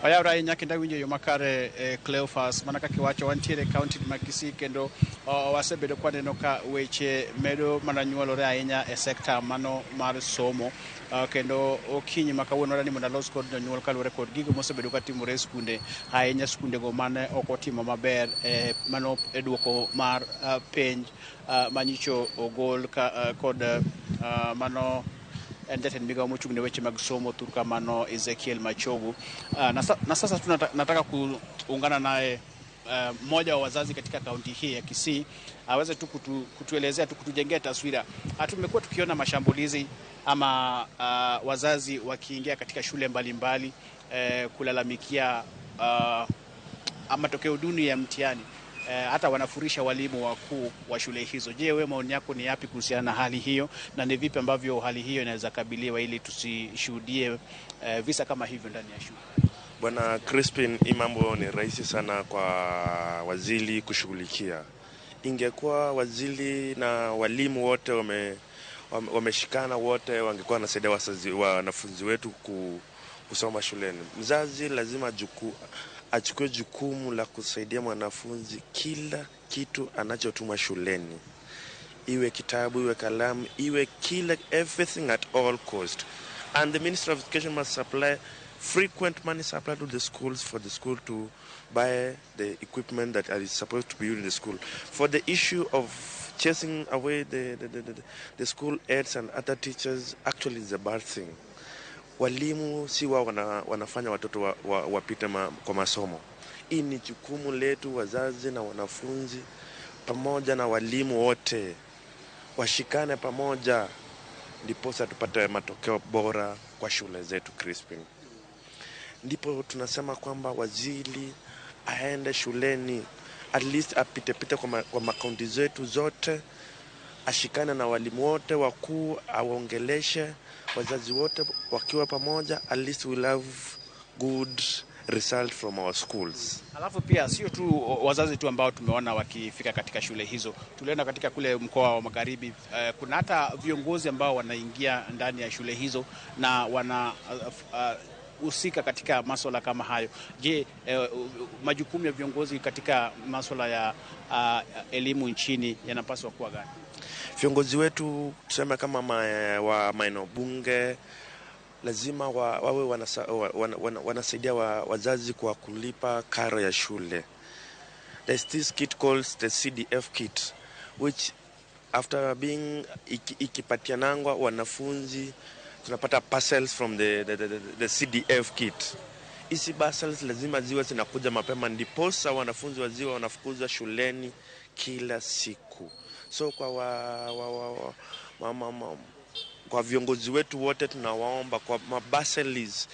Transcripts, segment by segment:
Oyawre ahinya kendo awinjo e yo makare, Cleophas, mana kaka iwacho, wantiere e kaunti ma Kisii kendo wasebedo kwaneno ka weche medo mana nyuolore ahinya e sekta mano mar somo. Kendo okinyi ma kawuono wadwani mondo alos kod jonyuol kaluwore kod gigo mosebedo katimore e skunde, ahinya skundego mane ok otimo maber mano e duoko mar penj manyicho ogol ka, kod mano en jatend migawo mochung' ne weche mag somo thurka mano Ezekiel Machogu. Na sasa tu nataka kuungana naye mmoja wa wazazi katika kaunti hii ya Kisii aweze tu kutuelezea tu kutujengea taswira. Tumekuwa tukiona mashambulizi ama wazazi wakiingia katika shule mbalimbali kulalamikia matokeo duni ya mtihani, hata wanafurisha walimu wakuu wa shule hizo. Je, wewe maoni yako ni yapi kuhusiana na hali hiyo na ni vipi ambavyo hali hiyo inaweza kabiliwa ili tusishuhudie visa kama hivyo ndani ya shule? Bwana Crispin, hii mambo ni rahisi sana kwa waziri kushughulikia. Ingekuwa waziri na walimu wote wameshikana wote, wangekuwa wanasaidia wanafunzi wetu kusoma shuleni. Mzazi lazima achukue jukumu la kusaidia mwanafunzi kila kitu anachotuma shuleni, iwe kitabu, iwe kalamu, iwe kila everything at all cost. And the Minister of Education must supply frequent money supply to the schools for the school to buy the equipment that is supposed to be used in the school. For the issue of chasing away the school heads and other teachers, actually is a bad thing. Walimu si wao wanafanya watoto wapite kwa masomo. Hii ni jukumu letu wazazi na wanafunzi pamoja na walimu wote washikane pamoja, ndiposa tupate matokeo bora kwa shule zetu, Crispin. Ndipo tunasema kwamba waziri aende shuleni, at least apitepite kwa makaunti zetu zote, ashikane na walimu wote wakuu, awaongeleshe wazazi wote wakiwa pamoja, at least we'll have good result from our schools. Alafu pia sio tu wazazi tu ambao tumeona wakifika katika shule hizo, tuliona katika kule mkoa wa Magharibi, kuna hata viongozi ambao wanaingia ndani ya shule hizo na wana husika katika masuala kama hayo. Je, majukumu ya viongozi katika masuala ya elimu nchini yanapaswa kuwa gani? Viongozi wetu tuseme kama wa maeneo bunge lazima wawe wanasaidia wazazi kwa kulipa karo ya shule. There's this kit called the CDF kit, which after being ikipatianangwa wanafunzi tunapata parcels from the CDF kit. Hizi parcels lazima ziwe zinakuja mapema ndiposa wanafunzi waziwe wanafukuzwa shuleni kila siku. So kwa wa, wa, wa, wa, ma, ma, ma, kwa viongozi wetu wote tunawaomba kwa mabursaries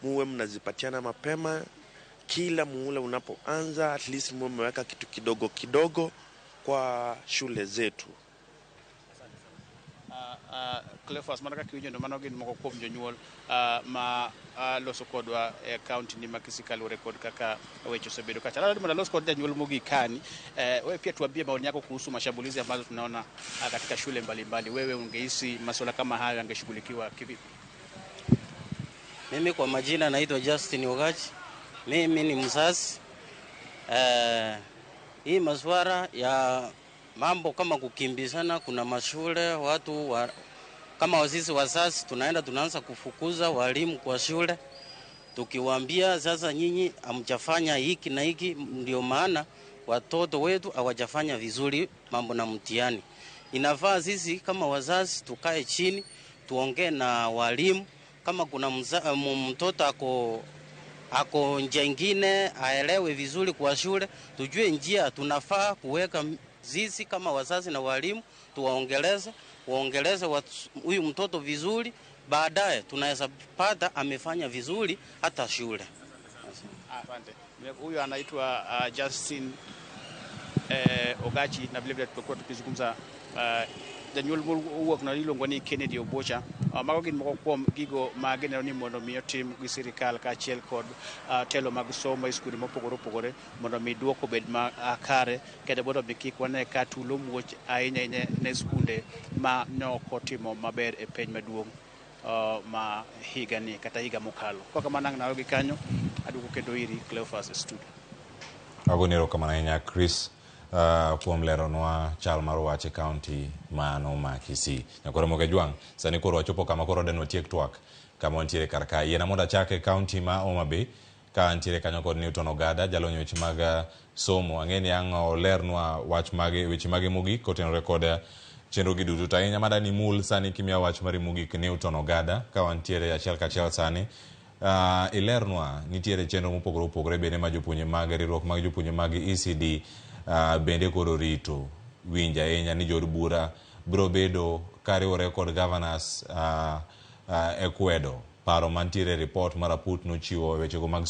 muwe mnazipatiana mapema kila muhula unapoanza, at least muwe mmeweka kitu kidogo kidogo kwa shule zetu. Cleophas, mana kaka iwinjo, mano gin moko kuom jonyuol ma loso kodwa e kaunti ni ma Kisii kaluwore kod kaka weche osebedo kacha. Adwaro mondo alos kod janyuol mogik kani. Wewe pia tuambie maoni yako kuhusu mashambulizi ambazo tunaona katika shule mbalimbali. Wewe ungehisi masuala kama hayo yangeshughulikiwa kivipi? Mimi kwa majina naitwa Justin Ogachi. Mimi ni mzazi. Hii masuala ya mambo kama kukimbizana, kuna mashule watu kama sisi wazazi tunaenda tunaanza kufukuza walimu kwa shule, tukiwaambia sasa nyinyi hamjafanya hiki na hiki, ndio maana watoto wetu hawajafanya vizuri mambo na mtihani. Inafaa sisi kama wazazi tukae chini tuongee na walimu, kama kuna mtoto ako njia ingine aelewe vizuri kwa shule, tujue njia tunafaa kuweka sisi kama wazazi na walimu, tuwaongeleze waongeleze huyu mtoto vizuri, baadaye tunaweza pata amefanya vizuri hata shule. Asante. Huyu anaitwa Justin Ogachi na vile vile tumekuwa tukizungumza janyuol mowuok no iluongo ni Kennedy Obocha. Mago gin moko kuom gigo ma gineno ni mondo mi otim gi sirikal kaachiel kod telo mag somo e skunde mopogore opogore mondo mi duoko obed ma kare kendo mondo mi kik wane ka tulo muoch ahinya ahinya ne skunde ma nok otimo maber e penj maduong' ma higani kata higa mokalo. Kok kamano ang' nawe gi kanyo. Aduogo kendo iri Cleophas e studio. Agoni erokamano ahinya Chris kuom leronwa chal mar wach e kaunti mano ma Kisii. Nyakwar Ramogi Ajwang', sani koro wachopo kama koro den watiek twak kama wantiere kar ka. Yiena mondo achak e kaunti ma Homa Bay ka antiere kanyo kod Newton Ogada, jalony weche mag somo. Ang'e ni ang' olernwa wach mage weche mage mogik kotenore kod chenro gi duto. To ahinya madani mul sani kimiya wach mari mogik Newton Ogada ka wantiere achiel kachiel sani. Ilernwa nitiere chenro mopogore opogore bende ma jopuonje mag riwruok mag jopuonje mag ECD bende koro rito winjo ahinya ni jood bura biro bedo kariwore kod governors e kwedo paro mantiere e report mar Aput nochiwo e wechego mag somo.